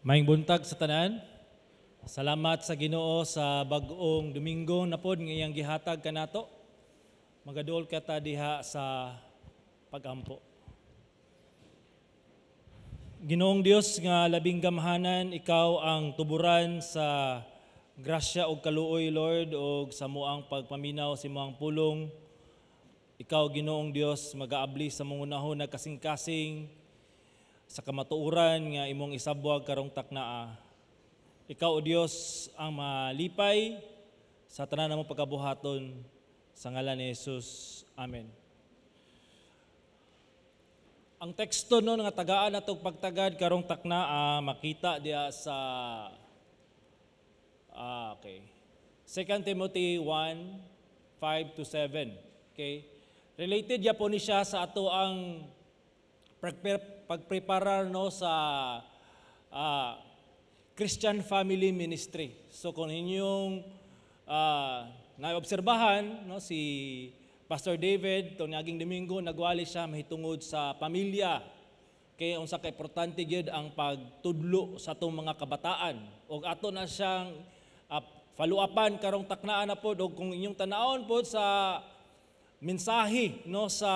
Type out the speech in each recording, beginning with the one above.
Maayong buntag sa tanan. Salamat sa Ginoo sa bag-ong Domingo na pod nga iyang gihatag kanato. Magaduol kita diha sa pagampo. Ginoong Dios nga labing gamhanan, ikaw ang tuburan sa grasya ug kaluoy, Lord, ug sa among pagpaminaw sa imong pulong. Ikaw, Ginoong Dios, magaabli sa among hunahuna, kasing-kasing sa kamatuoran nga imong isabwag karong taknaa. Ikaw, O Dios, ang malipay sa tanan namong pagkabuhaton, sa ngalan ni Jesus. Amen. Ang teksto, no, nga tagaan natong pagtagad karong taknaa, makita diya sa okay. 2 Timothy 1 5 to 7. Okay. Related gyapon ni siya sa ato ang pagpreparar, no, sa Christian Family Ministry. So kung inyong naobserbahan, no, si Pastor David tong niaging Domingo nagwali siya mahitungod sa pamilya. Kay unsa ka importante gyud ang pagtudlo sa atong mga kabataan. Og ato na siyang follow-upan karong taknaan na pod, og kung inyong tanawon pod sa mensahe, no, sa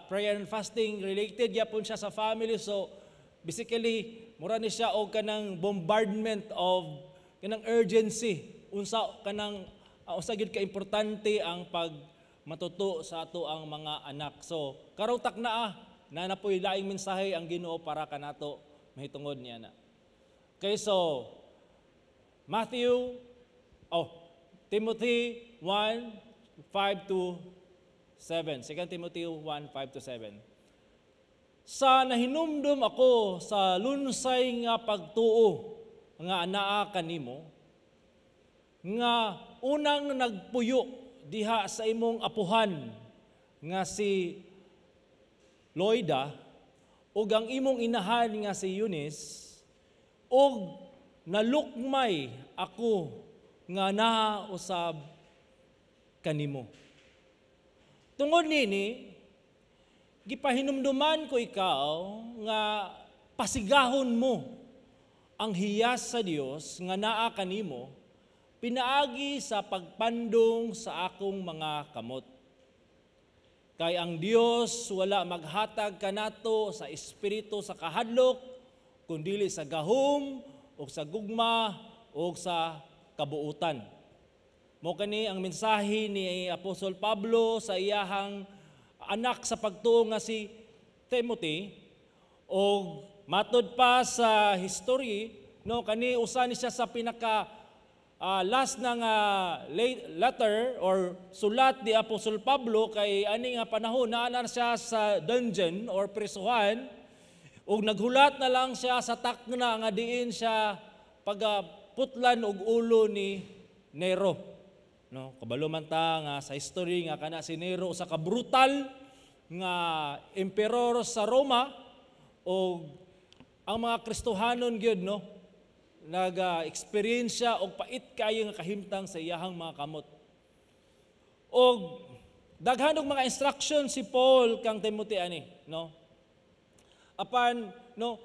prayer and fasting, related gyapon siya sa family. So basically, mura ni siya og kanang bombardment of kanang urgency, unsa kanang unsa gyud ka importante ang pag matuto sa ato ang mga anak. So karong taknaa na na po'y laing mensahe ang Ginoo para kanato mahitungod niya na. Okay, so Matthew, oh, Timothy 1 5 to 7. 2 Timothy 1, 5 to 7. Sa nahinumdum ako sa lunsay nga pagtuo nga anaa kanimo, nga unang nagpuyo diha sa imong apuhan nga si Loida ug ang imong inahan nga si Eunice, ug nalukmay ako nga naa usab kanimo. Tungod nini, gipahinumduman ko ikaw nga pasigahon mo ang hiyas sa Dios nga naa kanimo pinaagi sa pagpandong sa akong mga kamot. Kay ang Dios wala maghatag kanato sa espiritu sa kahadlok, kundili sa gahom ug sa gugma ug sa kabuutan. Mao kani ang mensahe ni Apostol Pablo sa iyahang anak sa pagtuo nga si Timothy. Og matod pa sa history, no, kani usa ni siya sa pinaka last na nga letter or sulat ni Apostol Pablo, kay ani nga panahon naa na siya sa dungeon or prisuhan ug naghulat na lang siya sa takna nga diin siya pagaputlan og ulo ni Nero. No, kabalo man ta nga sa history nga kana si Nero usa ka brutal nga emperor sa Roma, og ang mga Kristohanon gyud, no, naga-experience siya og pait kaayo nga kahimtang sa iyahang mga kamot. Og daghan og mga instruction si Paul kang Timothy ani, no. Apan, no,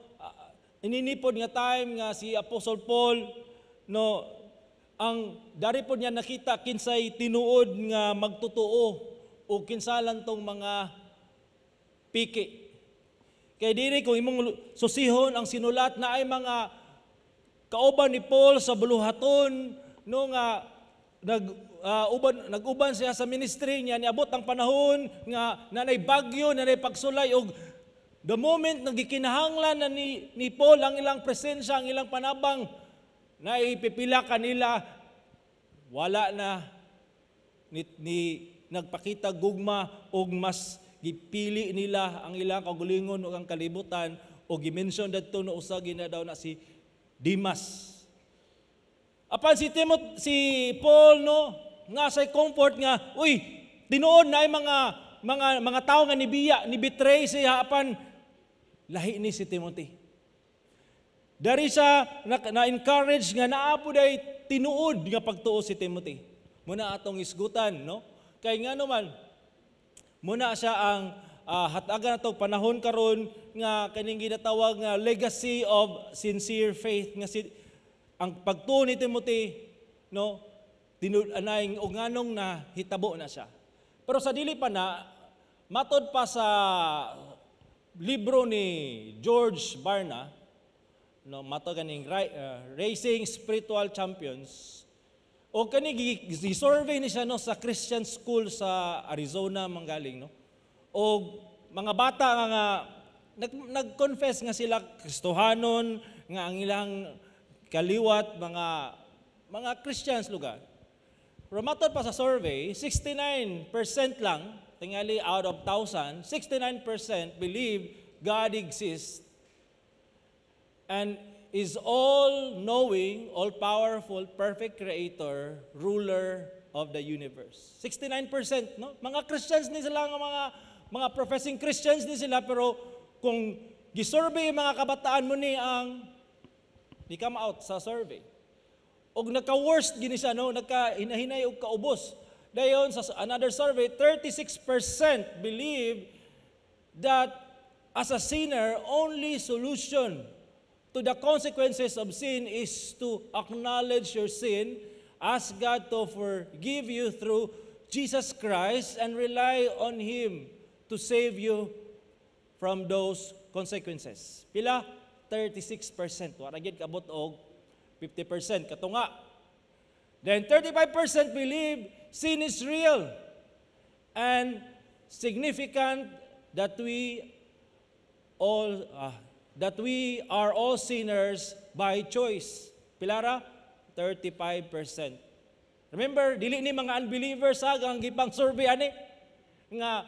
ininipod nga time nga si Apostle Paul, no, ang dari pod niya nakita kinsay tinuod nga magtotoo o kinsa lang tong mga piki. Kay diri, kung imong susihon ang sinulat, na ay mga kauban ni Paul sa buluhaton, no, nga nag uban nag-uban siya sa ministry niya. Niabot ang panahon nga nanay bagyo, nanay pagsulay, og the moment nagikinahanglan na ni Paul ang ilang presensya, ang ilang panabang, na ipipila kanila, wala na ni nagpakita gugma og mas gipili nila ang ilang kaugalingon ug ang kalibutan, o gi-mention dadto no usa gina daw na si Dimas. Apan si Timothy, si Paul, no, nga say comfort nga, uy, tinuod na ay mga tao nga nibiya, ni betray siya, apan lahi ni si Timothy. Dari siya na encourage nga naa po day tinuod nga pagtuo si Timothy. Muna atong isgutan, no? Kay nga naman, muna siya ang hatagan nato panahon karon. nga kaning ginatawag nga legacy of sincere faith nga si ang pagtuo ni Timothy, no, tinud-anay og nganong na hitabo na siya. Pero sa dili pa na matod pa sa libro ni George Barna, no, matod kaning Raising Spiritual Champions, o kani gi-survey ni siya, no, sa Christian school sa Arizona manggaling, no. O mga bata nga nag-confess nga sila Kristohanon, nga ang ilang kaliwat mga Christians lugar. Pero matod pa sa survey, 69% lang, tingali out of 1,000, 69% believe God exists and is all-knowing, all-powerful, perfect creator, ruler of the universe. 69%, no? Mga Christians ni sila nga mga professing Christians ni sila, pero kung gisurvey yung mga kabataan mo ni ang di come out sa survey. Og nagka-worst gini siya, no? Nagka hinahinay og kaubos. Dayon sa another survey, 36% believe that as a sinner, only solution to the consequences of sin is to acknowledge your sin, ask God to forgive you through Jesus Christ, and rely on Him to save you from those consequences. Pila? 36%. Wala gyud kaabot og 50%. Katunga. Then 35% believe sin is real and significant, that we are all sinners by choice. Pilara? 35%. Remember, dili ni mga unbelievers ha, ang gipang survey ani nga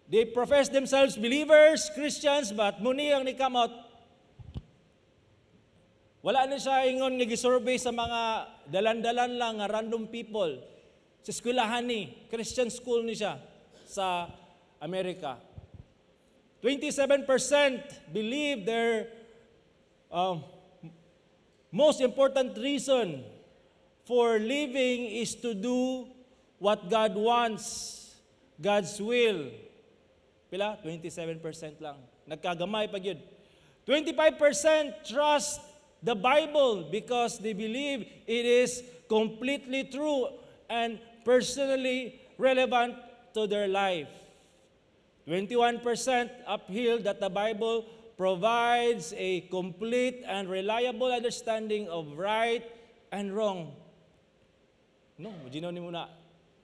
they profess themselves believers, Christians, but muni ang ni come out. Wala ni siya ingon nga gisurvey sa mga dalan-dalan lang nga random people. Sa eskwelahan ni, Christian school ni siya sa Amerika. 27% believe their most important reason for living is to do what God wants, God's will. Pila? 27% lang. Nagkagamay pa gyud. 25% trust the Bible because they believe it is completely true and personally relevant to their life. 21% uphold that the Bible provides a complete and reliable understanding of right and wrong. No, ginaw ni mo na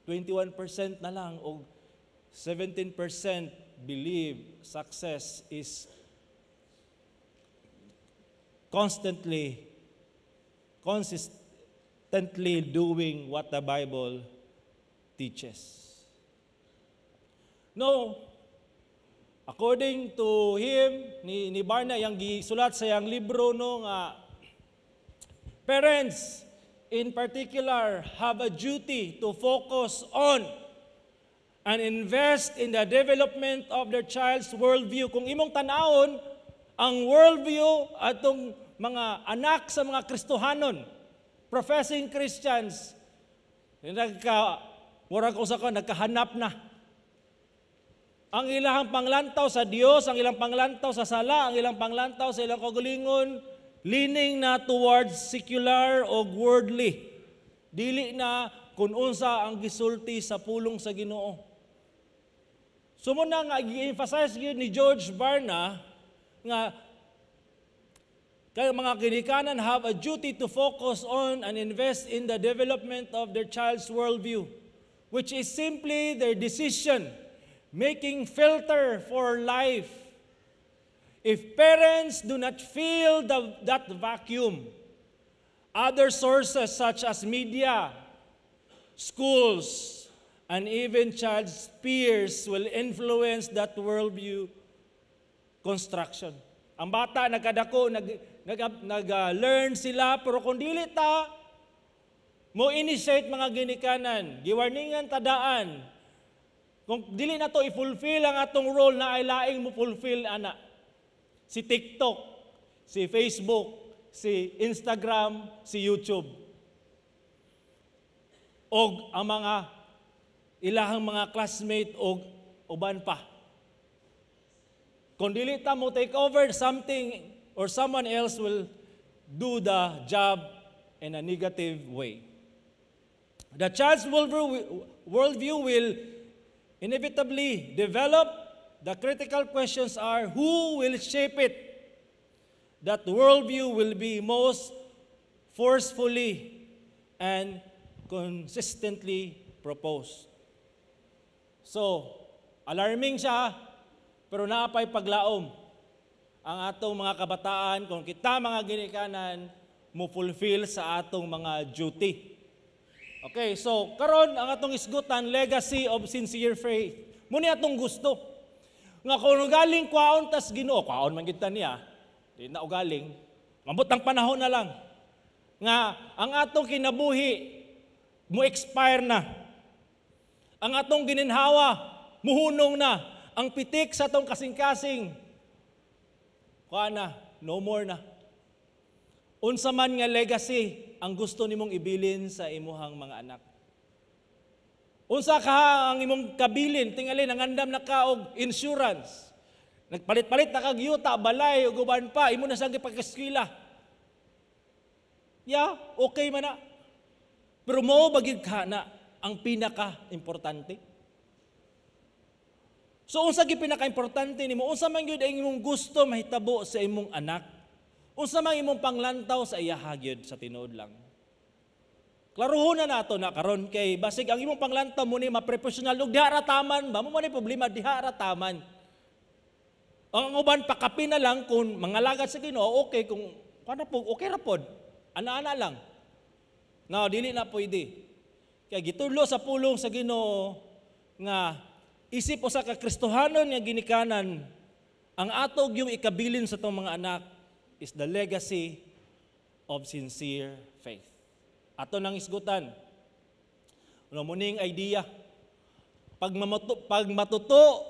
21% na lang og 17% believe success is consistently doing what the Bible teaches. No, according to him, ni Barna, yung gisulat sa iyang libro, no, nga parents in particular have a duty to focus on and invest in the development of their child's worldview. Kung imong tanawon, ang worldview atong mga anak sa mga Kristohanon, professing Christians, nagka, murag kung sa ko, nagkahanap na. Ang ilang panglantaw sa Dios, ang ilang panglantaw sa sala, ang ilang panglantaw sa ilang kaugalingon, leaning na towards secular o worldly. Dili na kung unsa ang gisulti sa pulong sa Ginoo. So muna nga gi-emphasize gyud ni George Barna nga kay mga ginikanan have a duty to focus on and invest in the development of their child's worldview, which is simply their decision making filter for life. If parents do not fill that vacuum, other sources such as media, schools, and even child's peers will influence that worldview construction. Ang bata nagkadako, nag learn sila, pero kung dili ta mo initiate, mga ginikanan, giwarningan tadaan, kung dili na to i-fulfill ang atong role na ay laing mo fulfill ana. Si TikTok, si Facebook, si Instagram, si YouTube. Og ang mga ilahang mga classmate og uban pa. Kung dili ta mo take over, something or someone else will do the job in a negative way. The child's worldview will inevitably develop. The critical questions are, who will shape it? That worldview will be most forcefully and consistently proposed. So, alarming siya, pero naapay paglaom ang atong mga kabataan kung kita mga ginikanan mo fulfill sa atong mga duty. Okay, so karon ang atong isgutan, legacy of sincere faith. Muni atong gusto. Nga kung galing kwaon tas Ginoo, kwaon man gid ta niya, di na ugaling. Mabot ang panahon na lang nga ang atong kinabuhi mo expire na. Ang atong gininhawa muhunong na. Ang pitik sa atong kasing-kasing kuha na, no more na. Unsa man nga legacy ang gusto nimong ibilin sa imuhang mga anak? Unsa ka ang imong kabilin? Tingali nangandam na ka og insurance. Nagpalit-palit na kag yuta, balay ug uban pa, imo na siyang gipag-eskwela. Yeah, okay man na. Pero mo ba gyud ka na ang pinaka-importante? So unsa gyud pinaka-importante nimo? Unsa man gyud ang imong gusto mahitabo sa imong anak? Unsa man imong panglantaw sa iyaha gyud sa tinuod lang? Klarohon na nato na karon kay basig ang imong panglantaw mo ni ma-professional ug diha ra taman ba mo man ni problema, diha ra taman. Ang uban pakapi na lang kung mangalagad sa Ginoo, okay, kung kana po okay ra pod. Ana-ana lang. Now, dili na pwede. Kaya gitudlo sa pulong sa Ginoo nga isip usa ka Kristohanon nga ginikanan, ang atog yung ikabilin sa atong mga anak is the legacy of sincere faith. Ato nang isgutan. Ano muning idea? Pag matuto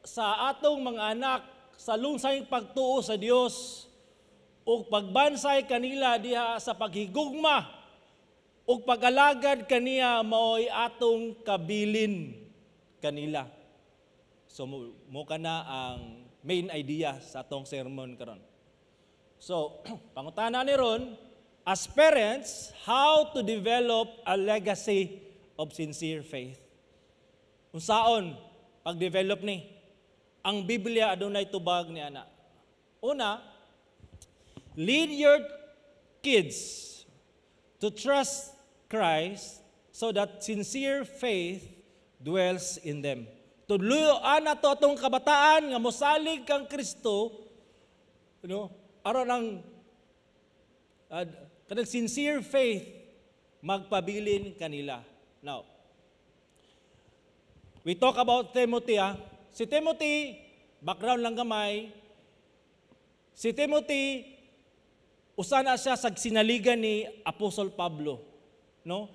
sa atong mga anak sa lungsay pagtuo sa Dios ug pagbansay kanila diha sa paghigugma ug pag-alagad kaniya, mao'y atong kabilin kanila. So mo kana ang main idea sa atong sermon karon. So, pangutana ni ron, as parents, how to develop a legacy of sincere faith? Unsaon pag-develop ni? Ang Biblia adunay tubag ni ana. Una, lead your kids to trust Christ so that sincere faith dwells in them. Tudluan nato atong kabataan nga mosalig kang Kristo, no? Aron ang kanang sincere faith magpabilin kanila. Now, we talk about Timothy. Ah. Si Timothy, background lang gamay, si Timothy, usa na siya sa sinaligan ni Apostle Pablo. No?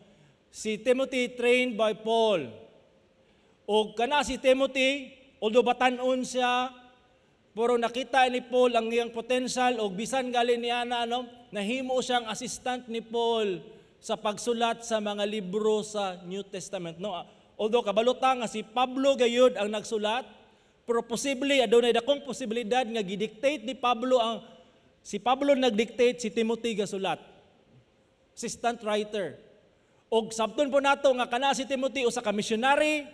Si Timothy trained by Paul. O kana si Timothy, although batan-on siya, pero nakita ni Paul ang iyang potential og bisan gali niya na ano, nahimo siyang assistant ni Paul sa pagsulat sa mga libro sa New Testament, no? Although kabalo ta nga si Pablo gayud ang nagsulat, pero posible adunay dakong posibilidad nga gidictate ni Pablo, ang si Pablo nagdictate, si Timothy gasulat. Assistant writer. Og sabton po nato nga kana si Timothy usa ka missionary,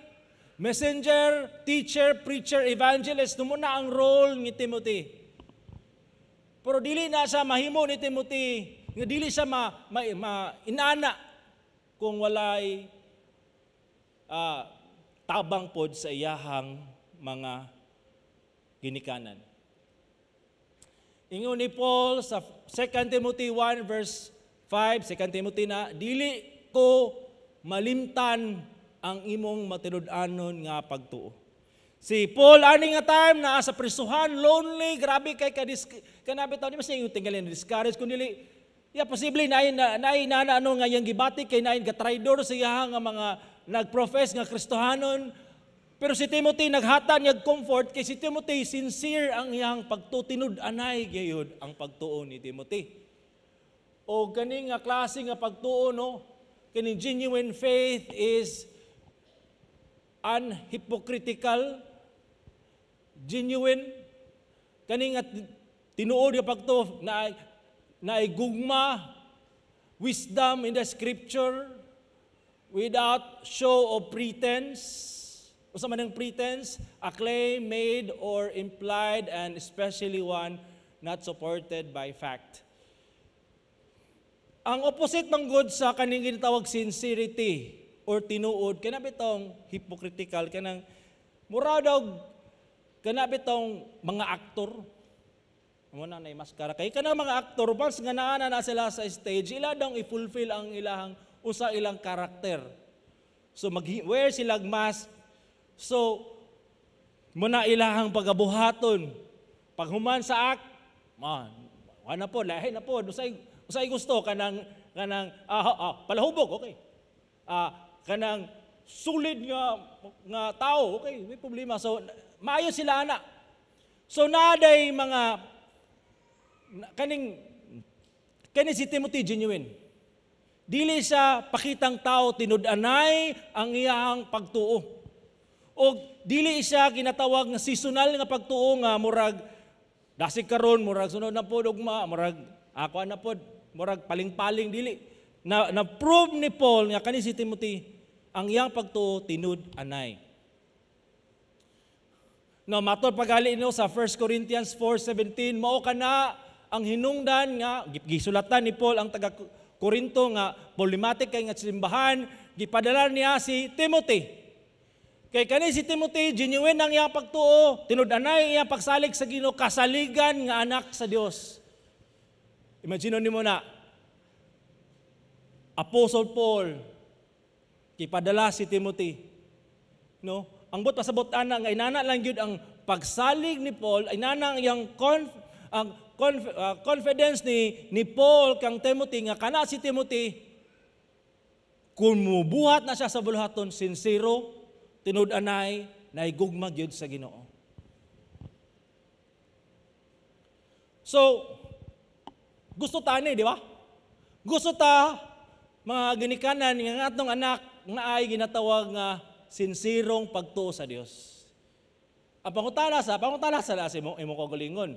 messenger, teacher, preacher, evangelist. Tumo na ang role ni Timothy. Pero dili na siya mahimo ni Timothy, nga dili siya ma inana kung walay tabang pod sa iyahang mga ginikanan. Ingon ni Paul sa 2 Timothy 1 verse 5, 2 Timothy na, "Dili ko malimtan ang imong matinud-anon nga pagtuo." Si Paul ani nga time naa sa prisuhan, lonely, grabe kay kadis kanabi taon di mas yung tingali na discourage kun dili. Ya, posible na ano nga iyang gibati kay naay ga traidor sa iya nga mga nagprofess nga Kristohanon. Pero si Timothy naghatag niya comfort kay si Timothy sincere ang iyang pagtuo, tinud-anay gayud ang pagtuo ni Timothy. O kani nga klase nga pagtuo, no, kini genuine faith is unhypocritical, genuine. Kani nga tinuod nga pagtuo na naay gugma, wisdom in the scripture without show of pretense. Unsa man ang pretense? A claim made or implied and especially one not supported by fact. Ang opposite man gud sa kaning ginatawag sincerity or tinuod, kana bitong hypocritical, kanang mura daw kana bitong mga aktor. Mo na nay maskara kay kanang mga aktor, once nga naa na sila sa stage, ila daw i-fulfill ang ilahang usa ilang karakter. So mag-wear sila mask. So mo na ilahang pagabuhaton. Paghuman sa act, man, wala na po, lahi na po. Usay usay gusto kanang kanang palahubog, okay. Kanang solid nga nga tao, okay, may problema. So maayo sila ana. So naday mga kaning kani si Timothy, genuine. Dili siya pakitang tao, tinud-anay ang iyang pagtuo. O dili siya ginatawag nga seasonal nga pagtuo nga murag dasig karon, murag sunod na pod ugma, murag ako na pod, murag paling-paling. Dili na na prove ni Paul nga kani si Timothy, ang iyang pagtuo tinud-anay. No, matod pagali no sa 1 Corinthians 4:17, mao kana ang hinungdan nga gisulatan ni Paul ang taga Corinto nga problematic kay nga simbahan, gipadala niya si Timothy. Kay kani si Timothy, genuine ang iyang pagtuo, tinud-anay iyang pagsalig sa Ginoo, kasaligan nga anak sa Dios. Imagine nimo na Apostle Paul gipadala si Timothy. No? Ang buot pasabot ana nga inana lang gyud ang pagsalig ni Paul, inana ang iyang confidence ni Paul kang Timothy nga kana si Timothy, kung mubuhat na siya sa buluhaton, sincero, tinud-anay, naigugma gyud sa Ginoo. So, gusto ta ni, di ba? Gusto ta mga ginikanan nga atong anak nga ay ginatawag nga sinsirong pagtuo sa Dios. Ang pangutana sa imong imong kaugalingon,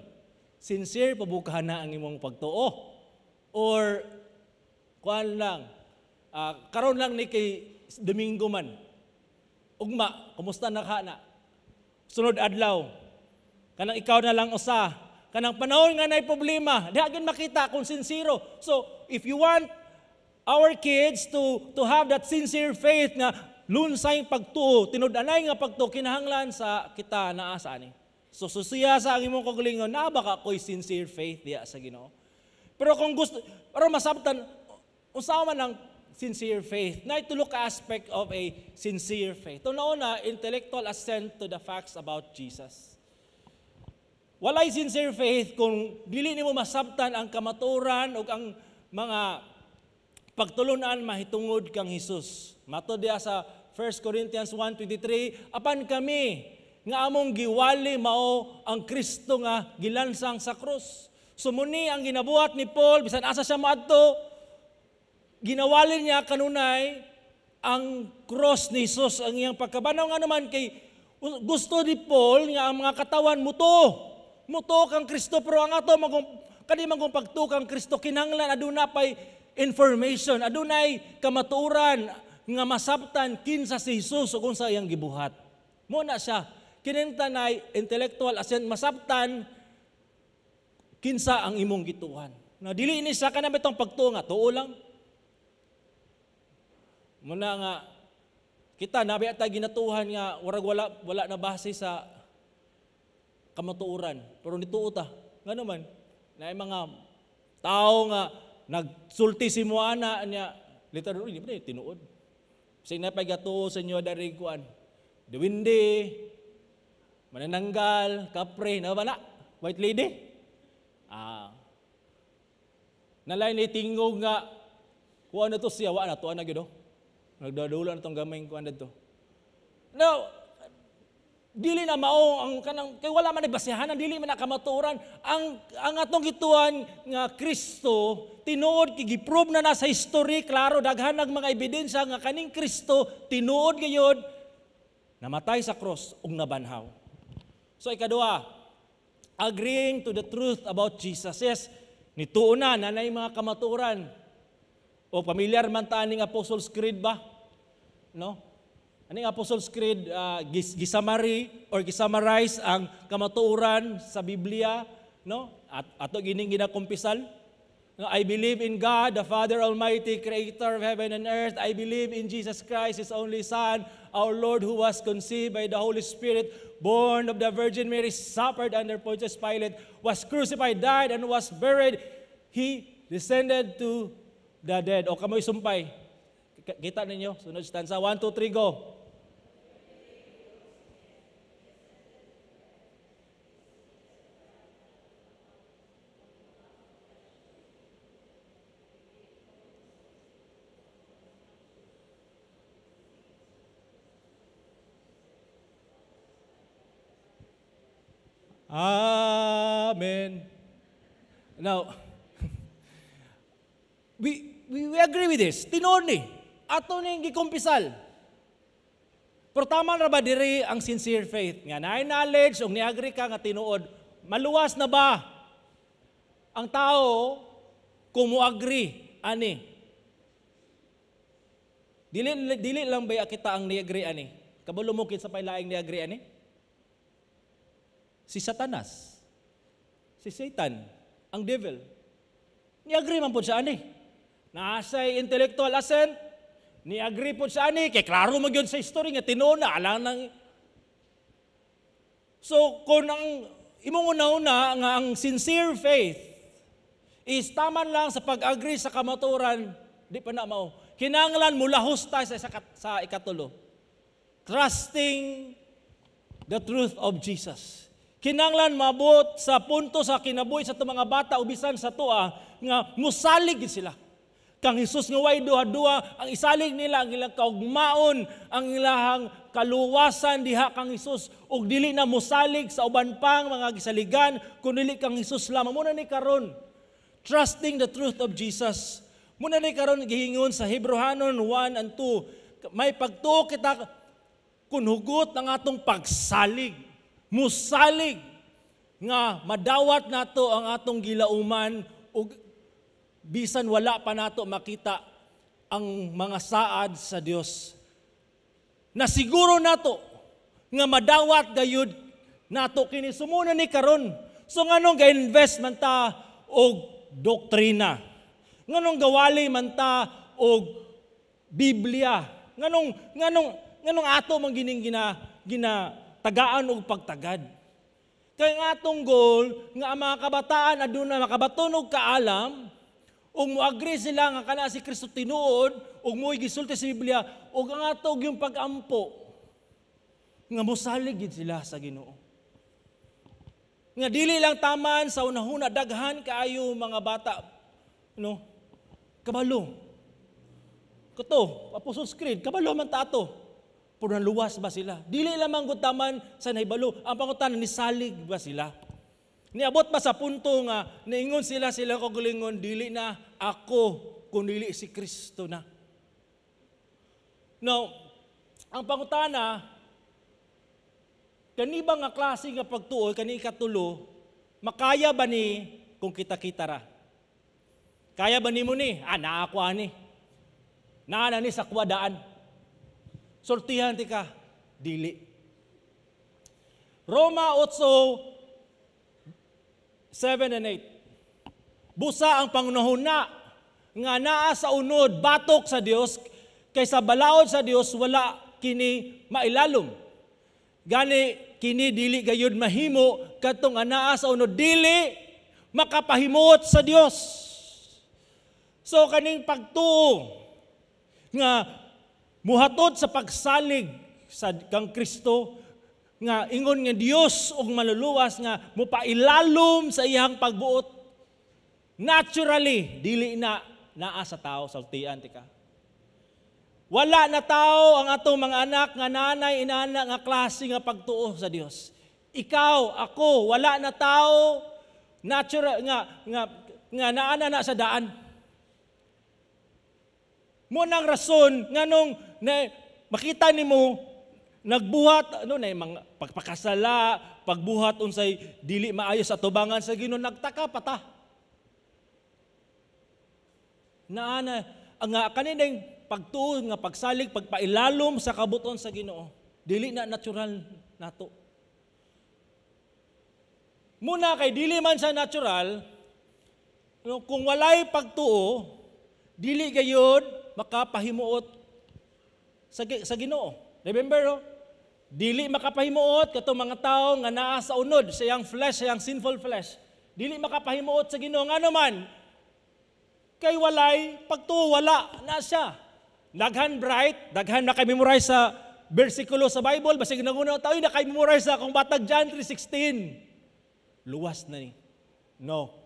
sincere pa bukahan na ang imong pagtuo? Or kuan lang, karon lang ni kay Domingo man. Ugma, kumusta na ka na? Sunod adlaw, kanang ikaw na lang usa. Kanang panahon nga naay problema, di agin makita kung sincero. So, if you want our kids to have that sincere faith nga lunsay pagtuo, tinud-anay nga pagtuo, kinahanglan sa kita naa sa ani. So susiya sa ang imong kaugalingon, naa ba ka ko'y sincere faith diya sa Ginoo? Pero kung gusto, pero masabtan, unsa man ang sincere faith? Naay tulo ka aspect of a sincere faith. Una-una, intellectual assent to the facts about Jesus. Walay sincere faith kung dili nimo masabtan ang kamatuoran ug ang mga pagtulunan mahitungod kang Hesus. Matod diya sa 1 Corinthians 1:23, apan kami nga among giwali mao ang Kristo nga gilansang sa krus. So muni ang ginabuhat ni Paul, bisan asa siya moadto, ginawali niya kanunay ang cross ni Jesus, ang iyang pagkabanaw, nga naman kay gusto ni Paul nga ang mga katawan muto. Muto kang Kristo, pero ang ato magong kani magong pagtuo kang Kristo, kinahanglan aduna pay information, adunay kamatuoran nga masabtan kinsa si Jesus ug unsa iyang gibuhat. Mo na siya kinentanay intellectual assent, masabtan kinsa ang imong gituhan. Na dili ni siya kana bitong pagtuo nga tuo lang. Muna nga kita nabi at ginatuhan nga warag wala wala na base sa kamatuoran, pero nituo ta. Ngano man naay mga tao nga nagsulti si mo ana niya, literally di ba tinuod. Sing napay gatuo sa inyo dari kuan. Duwinde, manananggal, kapre, na ba na? White lady? Nalay ni tingog nga kuan na to siya, wa na tuan na gyud oh. Nagdadula na tong gamay kuan didto. Now, dili na mao ang kanang kay wala man nagbasehanan, dili man nakamatuoran ang atong gituan nga Kristo. Tinuod kay giprove na na sa history, klaro, daghan ng mga ebidensya nga kaning Kristo tinuod gayud namatay sa cross ug nabanhaw. So ikaduha, Agreeing to the truth about Jesus. Yes, nituo na, nanay mga kamatuoran. O pamilyar man ta aning Apostles' Creed ba? No? Aning Apostles' Creed, gisummary or gisummarize ang kamatuoran sa Biblia, no? At ato gining ginakumpisal. No, I believe in God, the Father Almighty, creator of heaven and earth. I believe in Jesus Christ, His only Son, our Lord, who was conceived by the Holy Spirit, born of the Virgin Mary, suffered under Pontius Pilate, was crucified, died, and was buried. He descended to the dead. O kamoy sumpay. Kita ninyo? Sunod stanza. 1, 2, 3, go. Amen. Now, we agree with this. Tinuod ni. Ato ning gikumpisal. Pero tama ra ba diri ang sincere faith? Nga naay knowledge ug ni-agree ka nga tinuod, maluwas na ba ang tao kung mo-agree ani? Dili dili lang ba kita ang ni-agree ani? Kabalo mo kinsa pay laing ni-agree ani? Si Satanas. Si Satan, ang devil. Ni-agree man po siya ani. Naasay intellectual assent, ni-agree po siya ani, kay klaro man gyud sa history nga tinuod na alang nang. So kung ang imong una-una nga ang sincere faith is taman lang sa pag-agree sa kamatuoran, di pa na mao. Kinahanglan mulahos ta sa ikatulo. Trusting the truth of Jesus. Kinahanglan maabot sa punto sa kinabuhi sa atong mga bata o bisan sa atoa nga musalig gid sila kang Hesus nga way duha-duha. Ang isalig nila ang ilang kaugmaon, ang ilahang kaluwasan diha kang Hesus ug dili na musalig sa uban pang mga gisaligan kun dili kang Hesus lamang. Muna ni karon trusting the truth of Jesus. Muna ni karon gihingon sa Hebreohanon 1 and 2, may pagtuo kita kun hugot ang atong pagsalig, musalig nga madawat nato ang atong gilauman ug bisan wala pa nato makita ang mga saad sa Dios. Nasiguro nato nga madawat gayud nato kini sumuna ni karon. So nganong ga-invest man ta og doktrina? Nganong gawali man ta og Biblia? Nganong ato man gining gina tagaan og pagtagad? Kay ang atong goal nga ang mga kabataan aduna makabaton og kaalam ug moagree sila nga kana si Kristo tinuod ug mo'y gisulti sa Biblia ug ang ato yung pag-ampo nga mosalig gid sila sa Ginoo. Nga dili lang taman sa unahuna, daghan kaayo mga bata, no, kabalo. Kato, Apostles' Creed, kabalo man ta ato. Pero naluwas ba sila? Dili lamang gud taman sa nahibalo. Ang pangutana, nisalig ba sila? Niabot ba sa punto nga niingon sila sila kaugalingon, dili na ako kun dili si Kristo na? Now, ang pangutana, kani ba nga klase nga pagtuo, kani ikatulo, makaya ba ni kung kita-kita ra? Kaya ba nimo ni? Ah, naa ko ani. Naa na ni sa kuwadaan. Sultihan ti ka, dili. Roma 8, 7 and 8. Busa ang pangunahuna nga naa sa unod batok sa Dios, kay sa balaod sa Dios wala kini mailalom. Gani kini dili gayud mahimo kadtong anaa sa unod dili makapahimuot sa Dios. So kaning pagtuo nga muhatod sa pagsalig sa kang Kristo nga ingon nga Dios og maluluwas nga mopailalom sa iyang pagbuot, naturally dili na naa sa tao. Saltian tika. Wala na tao ang atong mga anak nga nanay inana nga klase nga pagtuo sa Dios. Ikaw, ako, wala na tao natural nga naa na sa daan. Mo nang rason nganong na, makita nimo Nagbuhat ano na mga pagpakasala, pagbuhat unsay dili maayo sa tubangan sa Ginoo, nagtaka pa ta. Naa na ang nga kaninang pagtuo nga pagsalig, pagpailalom sa kabuton sa Ginoo, dili na natural nato. Muna kay dili man sa natural, no, kung walay pagtuo, dili gayod makapahimuot sa Ginoo. Remember, no? Dili makapahimuot katong mga tao nga naa sa unod, sa iyang flesh, sa iyang sinful flesh. Dili makapahimuot sa Ginoo, ngano man? Kay walay pagtuo, wala na siya. Daghan bright, daghan naka-memorize sa bersikulo sa Bible, basig nanguna tao naka-memorize sa akong batag John 3:16. Luwas na ni. No.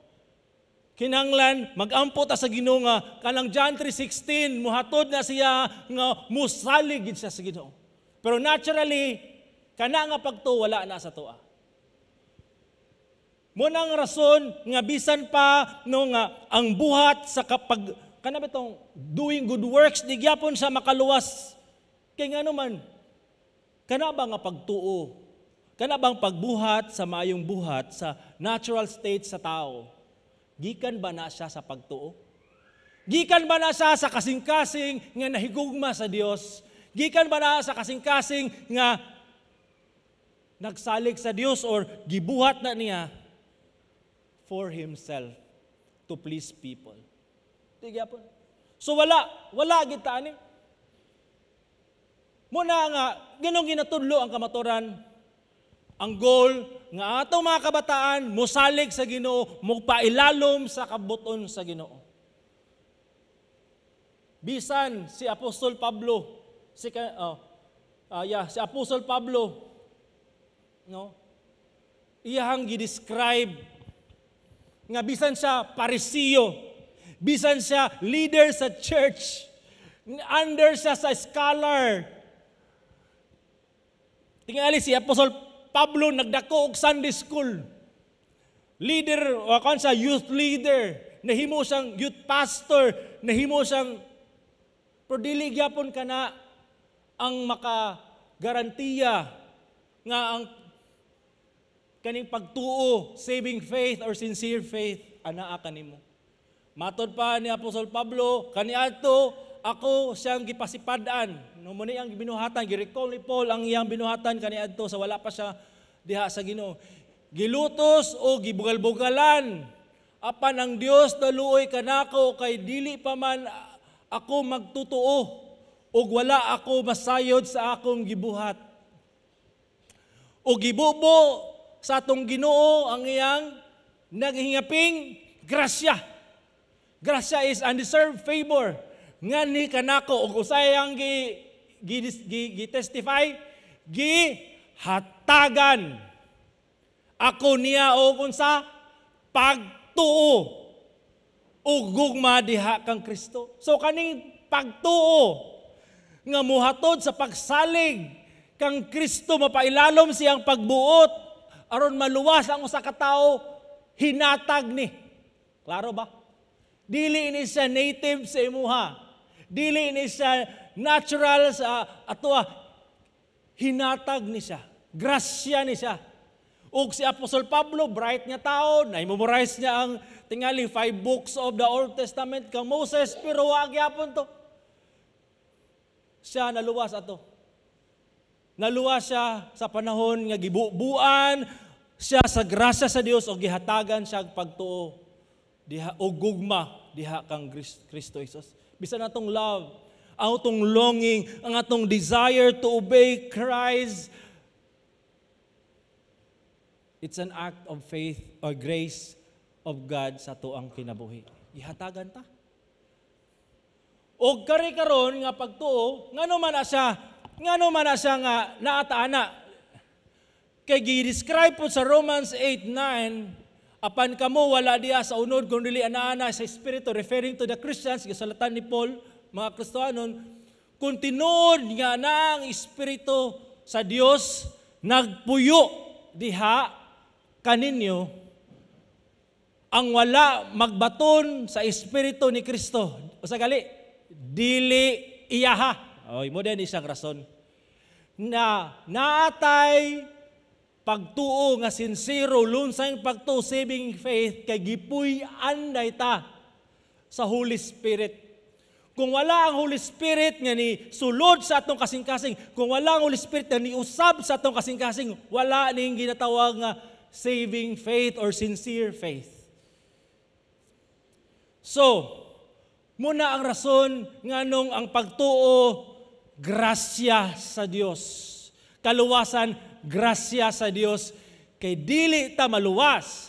Kinanglan magampo ta sa Ginoo nga kanang John 3:16 muhatod na siya nga musalig gid siya sa Ginoo. Pero naturally, kana nga pagtuo wala na sa atoa. Mo nang rason nga bisan pa, no, nga ang buhat sa kapag kana bitong doing good works, di gyapon sa makaluwas. Kay ngano man, kana ba nga pagtuo, kana bang pagbuhat sa maayong buhat sa natural state sa tao, gikan ba na siya sa pagtuo? Gikan ba na siya sa kasing-kasing nga nahigugma sa Dios? Gikan ba na sa kasing-kasing nga nagsalig sa Dios, or gibuhat na niya for himself to please people? Di gyapon. So wala, wala gid ta ani. Muna nga ginong ginatudlo ang kamaturan, ang goal nga atong mga kabataan mosalig sa Ginoo, mopailalom sa kabuton sa Ginoo. Bisan si Apostol Pablo, si oh, yeah, si Apostol Pablo, no? Iyahang gi-describe nga bisan siya Parisiyo, bisan siya leader sa church, under siya sa scholar. Tingali si Apostol Pablo nagdako og Sunday school. Leader, o kon sa youth leader, nahimo siyang youth pastor, nahimo siyang, pero dili gyapon kana ang makagarantiya nga ang kaning pagtuo, saving faith or sincere faith, anaa kanimo. Matod pa ni Apostol Pablo, kaniadto ako siyang gipasipad-an. No, mo ni ang binuhatan, gi-recall ni Paul ang iyang binuhatan kaniadto sa wala pa siya diha sa Ginoo. Gilutos o gibugal-bugalan, apan ang Dios naluoy kanako kay dili pa man ako magtutuo ug wala ako masayod sa akong gibuhat. O gibubo sa atong Ginoo ang iyang naghingaping grasya. Grasya is undeserved favor. Nga ni kanako ug usay ang gi testify, gi hatagan ako niya og unsa? Pagtuo ug gugma diha kang Kristo. So kaning pagtuo nga muhatod sa pagsalig kang Kristo, mapailalom siyang pagbuot aron maluwas ang usa ka tawo, hinatag ni. Klaro ba? Dili ni siya native sa imuha. Dili ni siya natural sa atoa. Hinatag ni siya. Grasya ni siya. Ug si Apostol Pablo, bright nga tao, na-memorize niya ang tingali five books of the Old Testament kang Moses, pero wa gyapon to. Siya naluwas ato. Naluwas siya sa panahon nga gibubuan siya sa grasya sa Dios o gihatagan siya og pagtuo diha o gugma diha kang Kristo Jesus. Bisan atong love, ang atong longing, ang atong desire to obey Christ, it's an act of faith or grace of God sa atoang kinabuhi. Gihatagan ta. Og kari karon nga pagtuo, ngano man na siya nga naata ana? Kay gi-describe po sa Romans 8:9, apan kamo wala diha sa unod kun dili ana sa Espiritu, referring to the Christians, gisulatan ni Paul mga Kristohanon, kung tinuod nga na ang Espiritu sa Dios nagpuyo diha kaninyo, ang wala magbaton sa Espiritu ni Kristo, usa gali, dili iyaha. Oy, mo din isang rason. Na naatay pagtuo nga sinsero, lunsay pagtuo, saving faith, kay gipuy-an ta sa Holy Spirit. Kung wala ang Holy Spirit nga ni sulod sa atong kasing-kasing, kung wala ang Holy Spirit nga ni usab sa atong kasing-kasing, wala ning ginatawag nga saving faith or sincere faith. So, muna ang rason nganong ang pagtuo, grasya sa Dios. Kaluwasan, grasya sa Dios, kay dili ta maluwas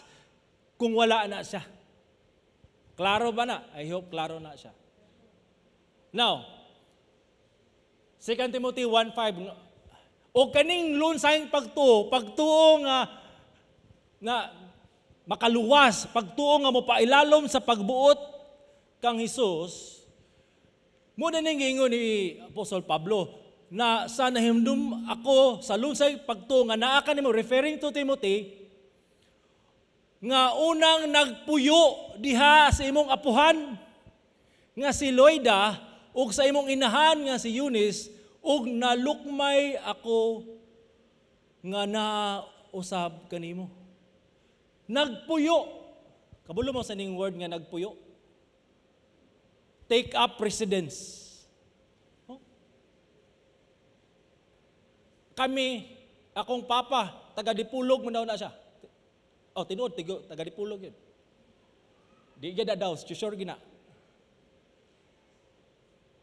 kung wala na siya. Klaro ba na? I hope klaro na siya. Now, 2 Timothy 1:5, o kaning lunsayng pagtuo, pagtuo nga nga makaluwas, pagtuo nga mopailalom sa pagbuot kang Hesus, mo na ning giingon ni Apostol Pablo na sa nahimdum ako sa lunsay pagtuo nga naa kanimo, referring to Timothy, nga unang nagpuyo diha sa imong apuhan nga si Loida ug sa imong inahan nga si Eunice, ug nalukmay ako nga nausab kanimo. Nagpuyo. Kabalo mo sa ning word nga nagpuyo? Take up residence. Oh. Kami, akong papa, taga Dipulog man daw na siya. Oh, tinuod, taga Dipulog yun. Di gada daw, sure gina.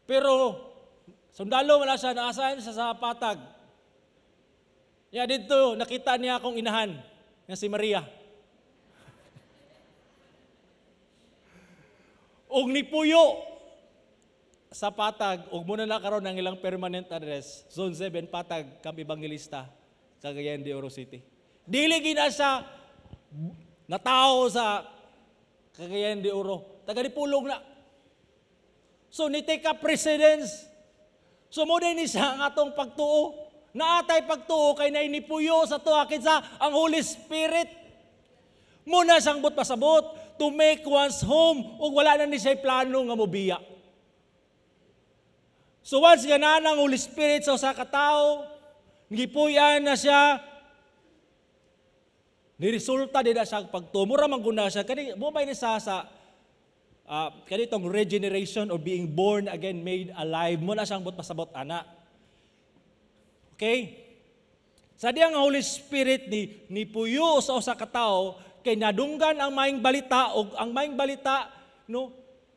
Pero sundalo wala siya, naasahan siya sa Patag. Ya dito, nakita niya akong inahan, nga si Maria. Og nipuyo sa Patag, og muna na karon ang ilang permanent address, Zone 7, Patag, Camp Evangelista, Cagayan de Oro City. Dili gina siya natao sa Cagayan de Oro. Taga Dipulog na. So, ni take up residence. So, mo ni siya ang atong pagtuo. Naatay pagtuo kay nainipuyo sa tuwa kinsa? Ang Holy Spirit. Muna siyang but pasabot to make one's home ug wala na ni siya plano nga mobiya. So once ganana ang Holy Spirit sa usa ka tawo, gipuy-an na siya, ni resulta di na siya pagtuo. Mura man guna siya kani mo ba ni sa kanitong regeneration or being born again, made alive, mo na siyang but pasabot ana. Okay? Sa diyang ang Holy Spirit ni puyo sa usa ka tawo kay nadunggan ang maayong balita, og ang maayong balita, no,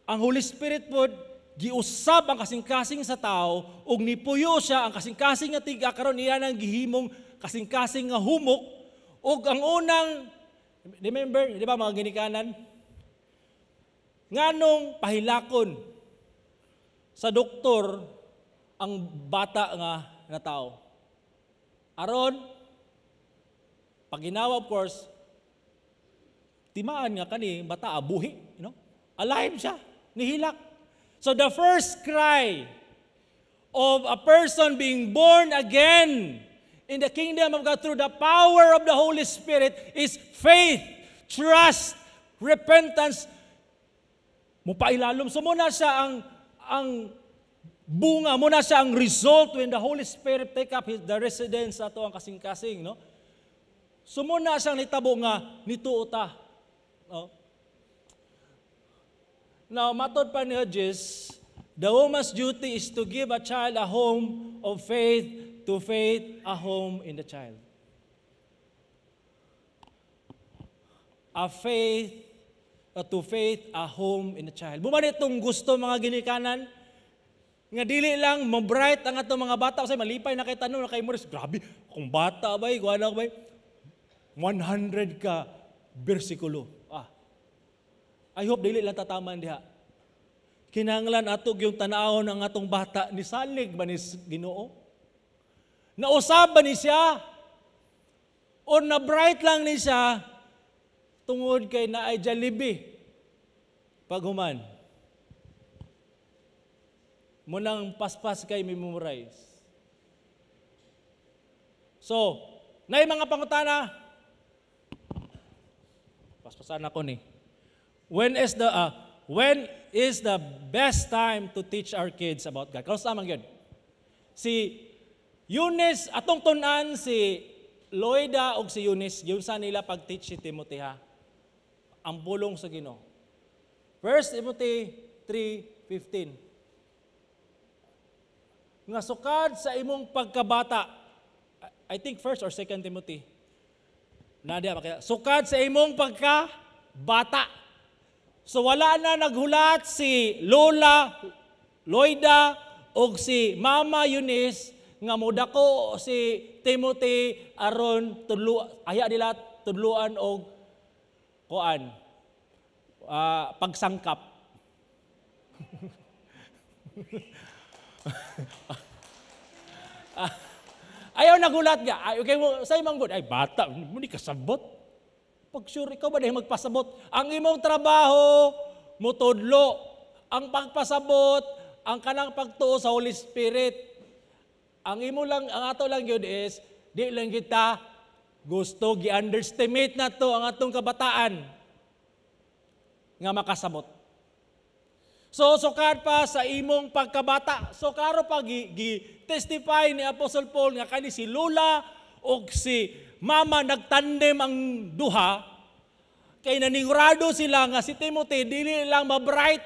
ang Holy Spirit pod giusab ang kasing-kasing sa tao ug nipuyo siya ang kasing-kasing nga tiga. Karon iya nang gihimong kasing-kasing nga humok. Ug ang unang, remember, di ba, mga ginikanan, nganong pahilakon sa doktor ang bata nga na tao? Aron pag ginawa, of course, timaan nga kani bata buhi, alive siya, nihilak. So the first cry of a person being born again in the kingdom of God through the power of the Holy Spirit is faith, trust, repentance. Mupailalom. So muna siya ang bunga, muna siya ang result when the Holy Spirit take up the residence sa ato ang kasing-kasing, no? So muna siyang nitabo nga nituo ta. No? Now, matod pa ni Hodges, the woman's duty is to give a child a home of faith, to faith a home in the child. A faith, to faith a home in the child. Bumani itong gusto, mga ginikanan, nga dili lang mo-bright ang atong mga bata kasi malipay na kay tanong na kay Morris, "Grabe, kung bata bay, kuha na bay, 100 ka bersikulo." Ah. I hope dili lang tataman diha. Kinahanglan ato yung tanawon ang atong bata, nisalig ba ni Ginoo? Nausab ba ni siya? O na bright lang ni siya tungod kay naay Jollibee paghuman? Munang paspas kay memorize. So, nay mga pangutana. Paspasan ako ni. When is the best time to teach our kids about God? Kamusta man gyud? Si Eunice, atong tun-an si Loida og si Eunice, giunsa nila pag-teach si Timothy ha? Ang pulong sa Ginoo. 1 Timothy 3:15. Nga sukad sa imong pagkabata, I think first or second Timothy. Nadia makita. Sukad sa imong pagkabata. So wala na naghulat si Lola Loida og si Mama Eunice nga modako si Timothy aron tudlo aya nila tudloan og kuan pagsangkap. Ayaw nagulat ga. Ay, okay mo say man gud ay bata mo ni kasabot. Pag sure ikaw ba dahil magpasabot? Ang imong trabaho mutudlo. Ang pagpasabot, ang kanang pagtuo sa Holy Spirit. Ang imo lang, ang ato lang yun is, di lang kita gusto gi-underestimate na to ang atong kabataan nga makasabot. So, sukad pa sa imong pagkabata. So, klaro pa gi testify ni Apostle Paul nga kani si Lola o si Mama nagtandem ang duha kay nanigurado sila nga si Timothy dili lang mabright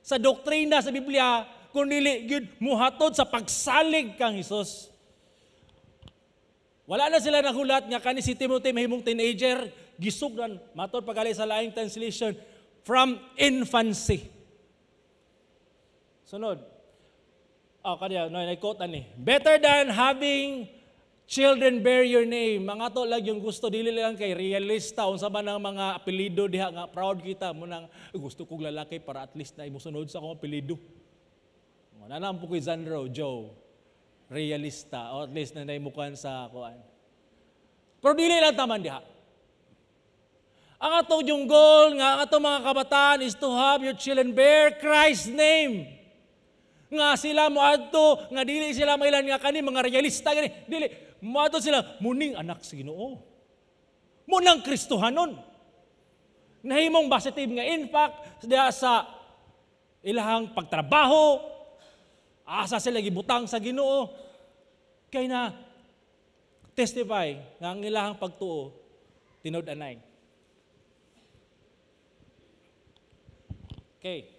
sa doktrina sa Biblia kun dili gyud muhatod sa pagsalig kang Hesus. Wala na sila nahulat nga kani si Timothy mahimong teenager, gisugdan matod pagali sa laing translation from infancy. Sunod. Oh, kanya, no, I-quote ani. Better than having children bear your name. Mga to lang yung gusto, dili lang kay realista. Unsa ba ng mga apelido diha nga proud kita mo nang gusto kong lalaki para at least na imusunod sa akong apelido. Wala na po kay Zandro, Joe. Realista. O at least na naimukan sa kuan. Pero dili lang taman diha. Ang atong yung goal nga ang atong mga kabataan is to have your children bear Christ's name. Nga sila moadto nga dili sila mailan nga kani mga realista gani dili moadto sila muning anak sa Ginoo. Munang Kristohanon. Nahimong positive nga impact diha sa ilahang pagtrabaho, asa sila gibutang sa Ginoo. Kay na testify nga ang ilahang pagtuo tinud-anay. Okay.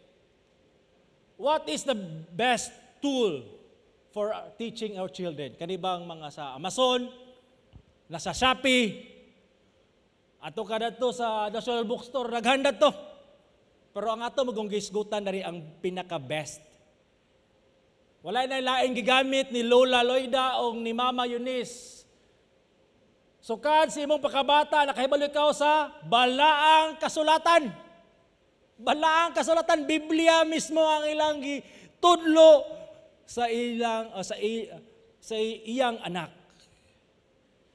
What is the best tool for teaching our children? Kani bang mga sa Amazon, nasa Shopee, ato ka dadto sa National Bookstore, naghanda to. Pero ang ato magong gisgutan dari ang pinaka-best. Wala na laing gigamit ni Lola Loida o ni Mama Eunice. Sukad sa imong pagkabata, nakahibalo ikaw sa balaang kasulatan. Balaang kasulatan, Biblia mismo ang ilang gitudlo sa ilang sa iyang anak,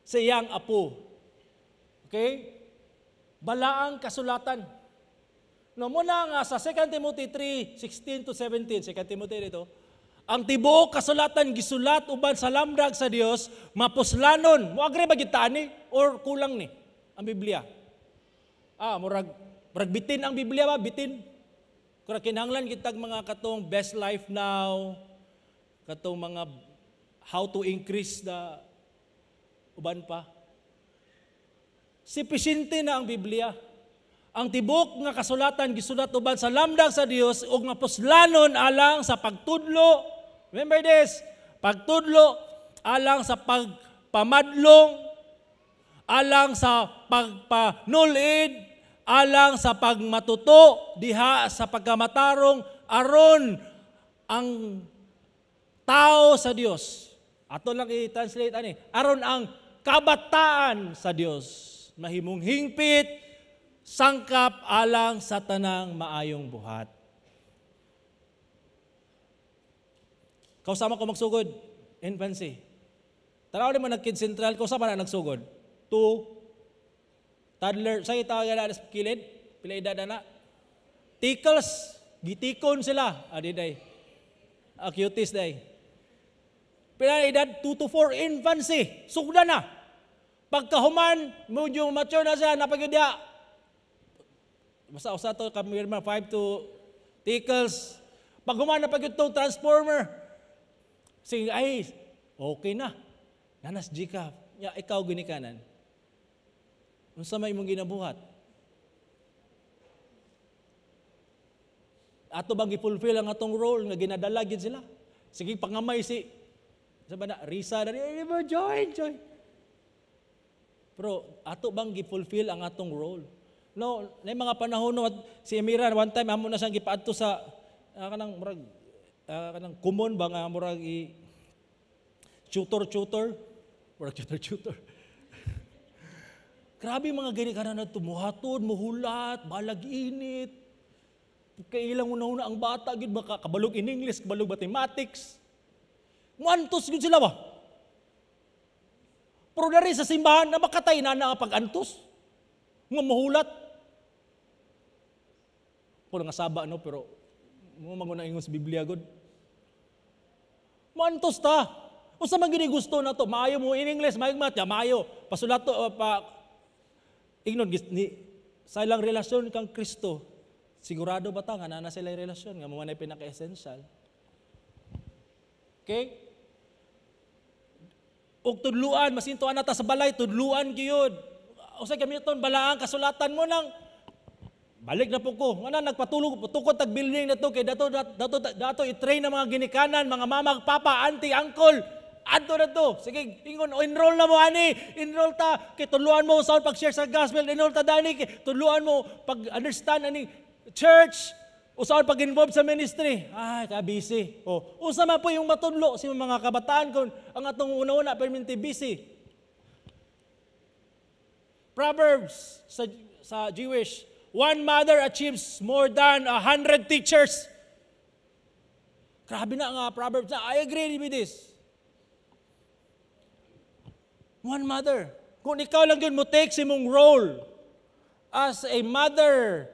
sa iyang apo. Okay? Balaang kasulatan. No muna nga sa 2 Timothy 3:16 to 17, 2 Timothy dito, ang tibuok kasulatan gisulat uban sa lamdag sa Dios, mapuslanon. Mo agree ba gyud ta ani or kulang ni ang Biblia? Murag bitin ang Biblia ba? Bitin. Kura kinahanglan kitag mga katong best life now, katong mga how to increase the uban pa. Sufficiente na ang Biblia. Ang tibok nga kasulatan gisulat uban sa lamdag sa Dios ug mapuslanon alang sa pagtudlo. Remember this, pagtudlo alang sa pagpamadlong, alang sa pagpanulid, alang sa pagmatuto diha sa pagkamatarong aron ang tao sa Dios. Ato lang i-translate ani, aron ang kabataan sa Dios mahimong hingpit sangkap alang sa tanang maayong buhat. Kausama ko magsugod, infancy. Tanaw mo nag Kids Central, kausama na nagsugod. 2 toddler, sa tawag na sa kilid, pila edad na. Tickles, gitikon sila. Adi day. Cuties day. Pila edad 2 to 4 infancy, sugda na. Pagkahuman, medyo mature na siya, napagudya. Basta usa to kami 5 to tickles. Paghuman na pag itong transformer. Sing ay Okay na. Nanas GCAF. Ya, ikaw ginikanan. Unsa may imong ginabuhat? Ato bang gi-fulfill ang atong role nga ginadala gid sila? Sige, pangamay si sa ba na Risa dali, eh, mo join, join. Pero ato bang gi-fulfill ang atong role? No, na mga panahon, no, si Emira one time amo na siyang gipaadto sa kanang murag kanang kumon ba nga murag i tutor tutor, murag tutor tutor. Grabe mga ginikanan na tumuhatod, muhulat, balag init. Kailang una-una ang bata, gid baka kabalog in English, kabalog mathematics. Muantos gid sila ba? Pero dari sa simbahan, na makatay na na pag-antos. Nga mahulat. Pero nga saba, no? Pero mo manguna ingon sa Biblia, god. Muantos ta. Unsa man gini gusto na to? Maayo mo in English, maayo math, ya, maayo. Pasulat to, pa, ingnon, ni, sa ilang relasyon kang Kristo, sigurado ba ta nga naa na sila relasyon nga mo man ay pinaka-essential? Okay? Og tudluan, masintuan na ta sa balay, tudluan gyud. Usa gamiton balaang kasulatan mo nang balik na po ko. Nga na nagpatulog tukod tag building na to kay dato dato dato i-train ang mga ginikanan, mga mama, papa, auntie, uncle. Adto na to. Sige, ingon, enroll na mo ani. Enroll ta kay tudluan mo sa pag-share sa gospel, enroll ta dani kay tudluan mo pag-understand ani church. Usaon pag-involve sa ministry. Ay, ka busy. O, usa man po yung matudlo sa mga kabataan kung ang atong una-una permanente busy. Proverbs sa Jewish, one mother achieves more than 100 teachers. Grabe na nga Proverbs na. I agree with this. One mother. Kung ikaw lang yun mo take sa imong role as a mother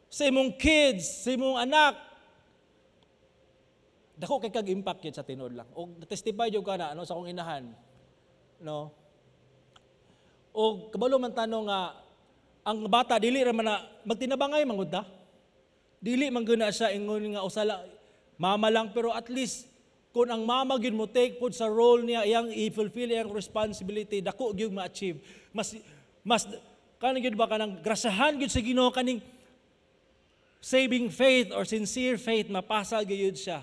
sa imong kids, sa imong anak, dako kay kag impact yun sa tinuod lang. Og testify jud ka na ano sa akong inahan. No? Og kabalo man tanong nga ang bata dili ra man na magtinabangay man gud ta. Dili man gud na siya ingon nga usa lang mama lang, pero at least kung ang mama gyud mo take pud sa role niya, iyang i-fulfill iyang responsibility, dako gyud ma-achieve. Mas mas kanang gyud ba kanang grasahan gyud sa Ginoo kaning saving faith or sincere faith, mapasa gyud siya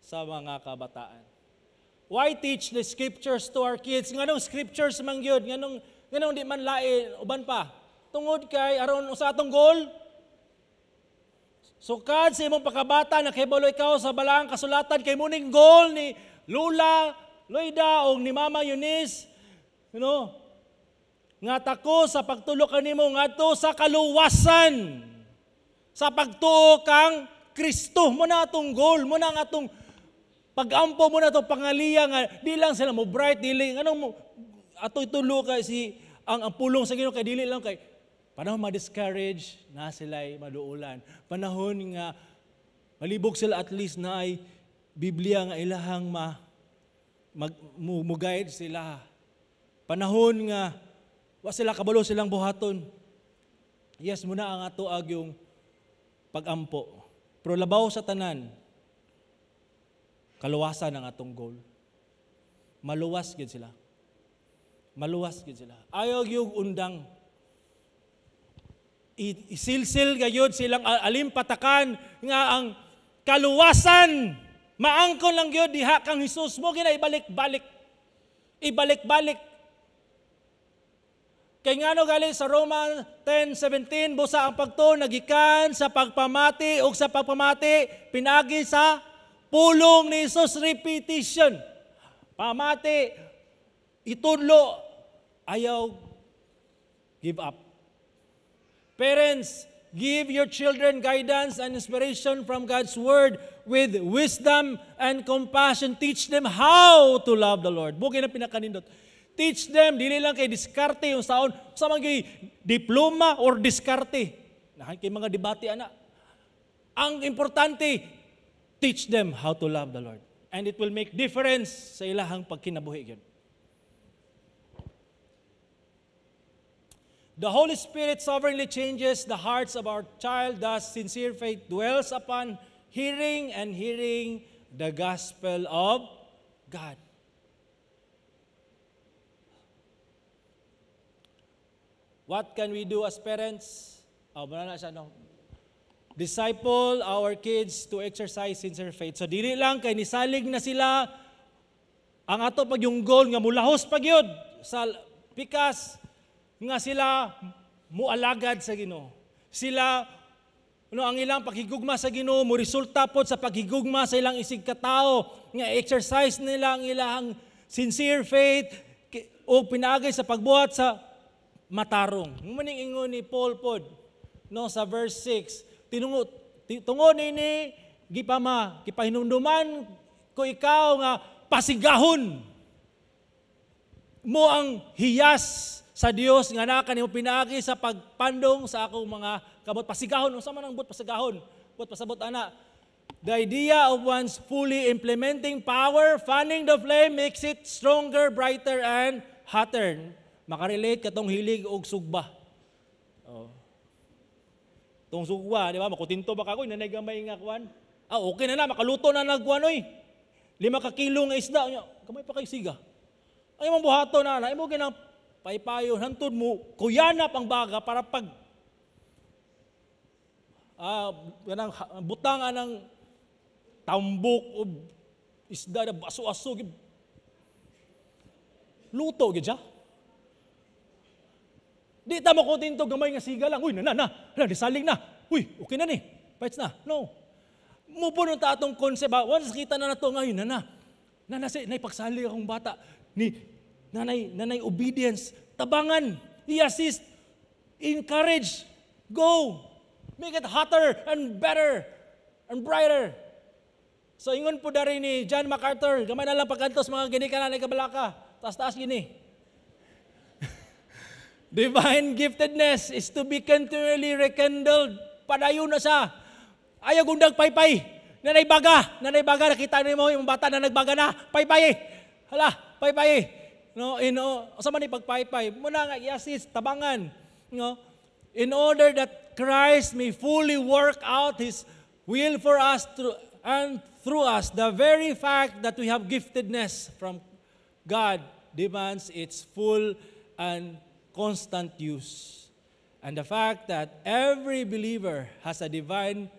sa mga kabataan. Why teach the scriptures to our kids? Nganong scriptures man gyud? Nganong di man lain uban pa? Tungod kay aron usa atong goal. Sukad sa imong pagkabata, nakahibalo ikaw sa balaang kasulatan kay muning goal ni Lula, Loida o ni Mama Eunice, you know, nga tako sa pagtulo kanimo ngadto sa kaluwasan sa pagtuo kang Kristo. Mo na atong goal, mo na ang atong pag-ampo, mo na atong pangaliya nga di lang sila mo bright, dili anong mo ato itulo kay si ang pulong sa Ginoo kay dili lang kay panahon ma-discourage na sila'y maduulan. Panahon nga malibog sila, at least na ay Biblia nga ilahang ma mag, mo, mo guide sila. Panahon nga wa sila kabalo silang buhaton. Yes, muna ang ato ag yung pag-ampo. Pero labaw sa tanan, kaluwasan ang atong goal. Maluwas gid sila. Maluwas gid sila. Ayaw yung undang. Isilsil gayud silang alimpatakan nga ang kaluwasan maangkon lang gyud diha kang Hesus mo gina ibalik-balik. Ibalik-balik. Kay ngano gali sa Roma 10:17, busa ang pagtuo nagikan sa pagpamati ug sa pagpamati pinagi sa pulong ni Hesus, repetition. Pamati, itudlo, ayaw give up. Parents, give your children guidance and inspiration from God's Word with wisdom and compassion. Teach them how to love the Lord. Bugay na pinakanindot. Teach them, dili lang kay diskarte yung saon, sa mga diploma or diskarte. Nahan kay mga debate, ana. Ang importante, teach them how to love the Lord. And it will make difference sa ilahang pagkinabuhi. Yun. The Holy Spirit sovereignly changes the hearts of our child, thus sincere faith dwells upon hearing and hearing the gospel of God. What can we do as parents? Oh, na siya, no? Disciple our kids to exercise sincere faith. So dili lang kay nisalig na sila, ang ato pag yung goal nga mulahos pa gyud sa pikas nga sila mualagad sa Ginoo. Sila, no, ang ilang paghigugma sa Ginoo mo resulta pod sa paghigugma sa ilang isig katao nga exercise nila ang ilang sincere faith o pinaagay sa pagbuhat sa matarong. Maning ingon ni Paul pod, no, sa verse 6, tinungo tungod nini gipama gipahinumduman ko ikaw nga pasigahon mo ang hiyas sa Dios nga naa kanimo pinaagi sa pagpandong sa akong mga kamot. Pasigahon, unsa man ang buot pasigahon? Buot pasabot ana. The idea of one's fully implementing power, fanning the flame, makes it stronger, brighter, and hotter. Makarelate katong hilig og sugba. Oh. Tong sugba, di ba? Makutinto ba ka ko, nanay gamay nga kwan. Ah, okay na na, makaluto na nagkuan oy. 5 ka kilo nga isda, nya, gamay pa kay siga. Ay imong buhaton na, na imo ginang paypayon hantod mo kuyanap ang baga para pag ganang butang anang tambok o isda na aso-aso gid, luto gid siya. Di ta mo kontento gamay nga siga lang. Uy, na na na. Hala, disalig na. Uy, okay na ni. Paits na. No. Mupuno ta atong concept ba? Once kita na nato ngayon, na na. Na na si naipagsalig akong bata ni nanay nanay obedience, tabangan, i-assist, encourage, go. Make it hotter and better and brighter. So ingon po dari ni John MacArthur, gamay na lang pagkantos mga ginikanan ay kabalaka. Taas-taas gini. Divine giftedness is to be continually rekindled. Padayon na siya. Ayaw gundag paypay. Nanay baga, nanay baga, nakita nimo yung bata na nagbaga na, paypay. Hala, paypay. No, sa man ni pagpaypay, muna nga i-assist, tabangan. No? In order that Christ may fully work out His will for us through, and through us, the very fact that we have giftedness from God demands its full and constant use. And the fact that every believer has a divinely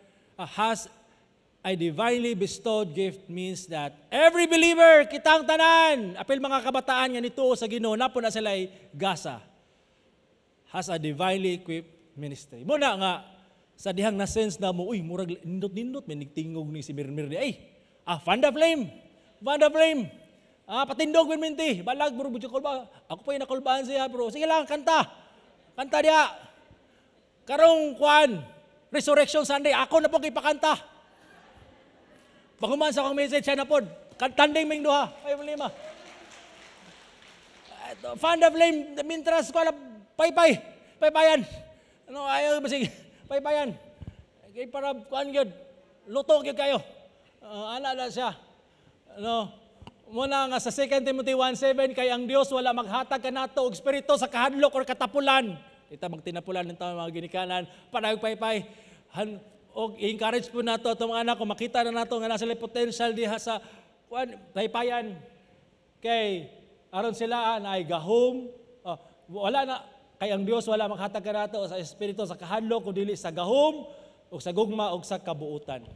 bestowed gift means that every believer, kitang tanan, apil mga kabataan nga nito sa Ginoo, napo na sila'y gasa, has a divinely equipped ministry. Muna nga, sa dihang na sense na mo, uy, murag nindot-nindot, may nigtingog ni si Mirmir di, ay, fan the flame, fan the flame. Ah, patindog minti, balag, bro, budyo kulba. Ako pa yung nakulbaan siya, bro. Sige lang, kanta. Kanta diya. Karong kwan, Resurrection Sunday, ako na po ipakanta. Paghuman sa akong message, siya na po. Tanding ming duha. Ay, problema. Fan the flame, mintras ko alam, paypay. Paypayan. Ano, ayaw, basig, paypayan. Kay para, kuan gyud, luto gyud kayo. Ana na siya. Ano, muna nga sa 2 Timothy 1:7, kay ang Dios wala maghatag kanato og espiritu sa kahadlok or katapulan. Ita magtinapulan ng tao mga ginikanan, panayog paypay. Han, og encourage po nato atong mga anak kung makita na nato nga nasa potential diha sa kuan, paypayan kay aron sila na ay gahom, oh, wala na kay ang Dios wala maghatag kanato sa espiritu sa kahadlok kun dili sa gahom ug sa gugma ug sa kabuutan.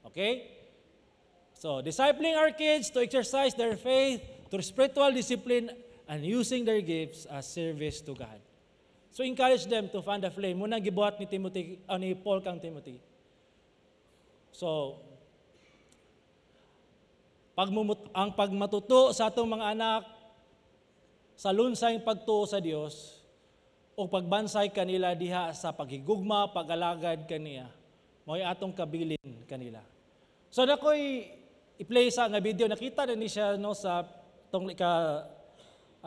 Okay? So, discipling our kids to exercise their faith through spiritual discipline and using their gifts as service to God. So, encourage them to fan the flame. Muna gibuhat ni Timothy, ni Paul kang Timothy. So, ang pagmatuto sa atong mga anak sa lunsay pagtuo sa Dios o pagbansay kanila diha sa paghigugma, pag-alagad kaniya, mao'y atong kabilin kanila. So nakoy i-play sa nga video, nakita na ni siya, no, sa tong ka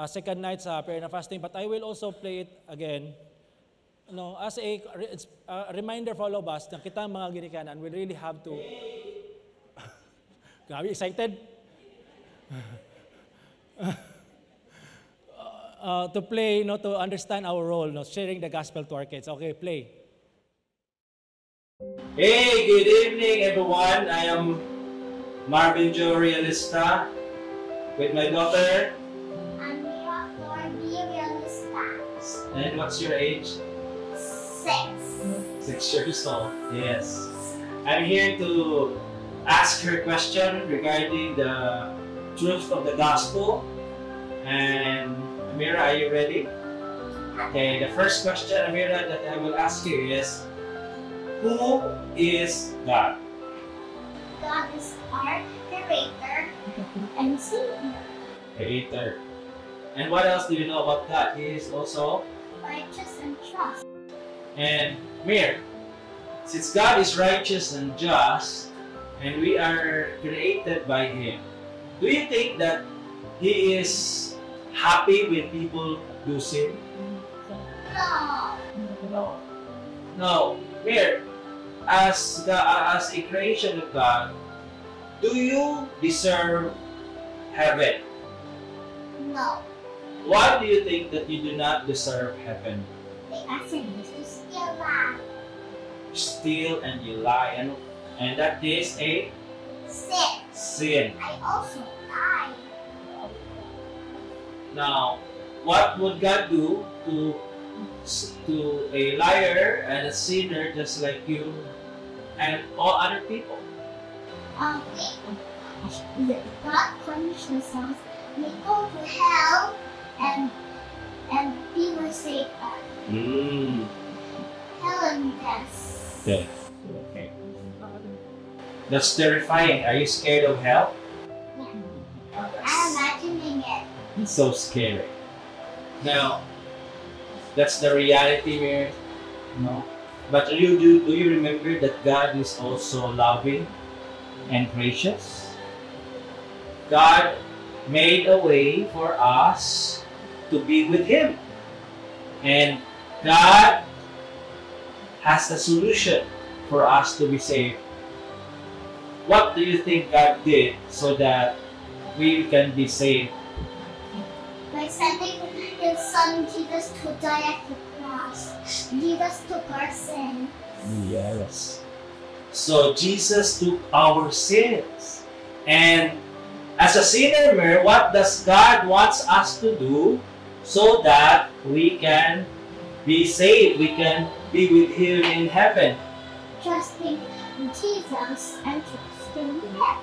second night sa prayer na fasting, but I will also play it again, no, as a reminder for all of us na kita mga ginikanan we really have to. Grabe, excited to play, no, to understand our role, no, sharing the gospel to our kids. Okay, play. Hey, good evening, everyone. I am Marvin Joe Realista with my daughter Amira Flor B. Realista. And what's your age? 6. 6 years old. Yes. I'm here to ask her question regarding the truth of the gospel. And Amira, are you ready? Okay, the first question, Amira, that I will ask you is, who is God? God is our creator and savior. Creator. And what else do you know about God? He is also Righteous and just. And Mir, since God is righteous and just, and we are created by Him, do you think that He is happy when people do sin? No. No. No. Mir, as a creation of God, do you deserve heaven? No. Why do you think that you do not deserve heaven? Because I used to steal that. Steal and you lie, and that is a Sin. Sin. I also lie. Now, what would God do to a liar and a sinner just like you and all other people? God punishes us. We go to hell and be with Satan. Hell and death. Death. Okay. That's terrifying. Are you scared of hell? Yeah. I'm imagining it. It's so scary. Now, that's the reality where, no. But do you remember that God is also loving and gracious? God made a way for us to be with Him. And God has the solution for us to be saved. What do you think God did so that we can be saved? By sending his son Jesus to die at the cross. Jesus took our sin. Yes. So Jesus took our sins. And as a sinner, Mer, what does God wants us to do so that we can be saved? We can be with Him in heaven. Trusting Jesus and trusting him.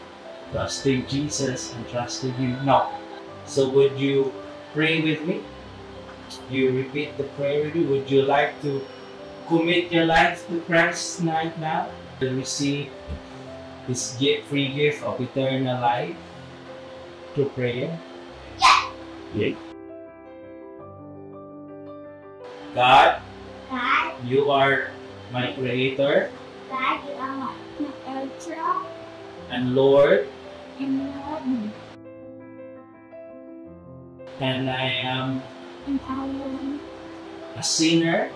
Trusting Jesus and trusting Him. Now, so would you pray with me? You repeat the prayer with me. Would you like to commit your life to Christ right now and receive His gift, free gift of eternal life through prayer? Yeah. Yeah. God, God, you are my creator God, you are my creator and Lord, and Lord, and I am and I am a sinner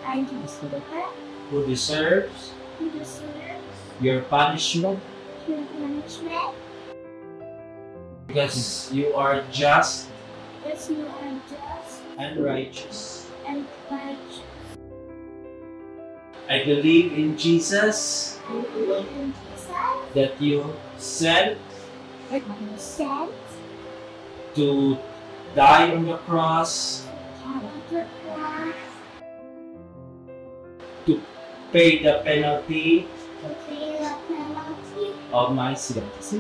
a sinner who deserves who deserves your punishment your punishment because you are just because you are just and righteous. And righteous. I believe in Jesus, I believe in Jesus that you sent that you sent to die on the cross, to the cross, pay the penalty to pay the penalty of my sins.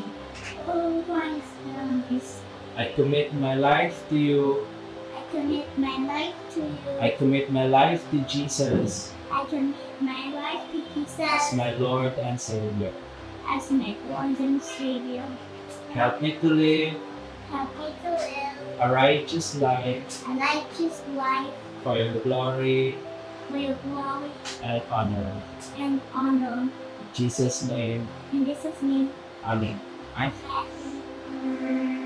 Of my sins. I commit my life to you. I commit my life to you. I commit my life to Jesus I commit my life to as Jesus my Lord and Savior. As my Lord and Savior. Help me to live Help me to live a righteous life a righteous life for your glory for your glory and honor. And honor. In Jesus' name, In Jesus' name, Amen. amen.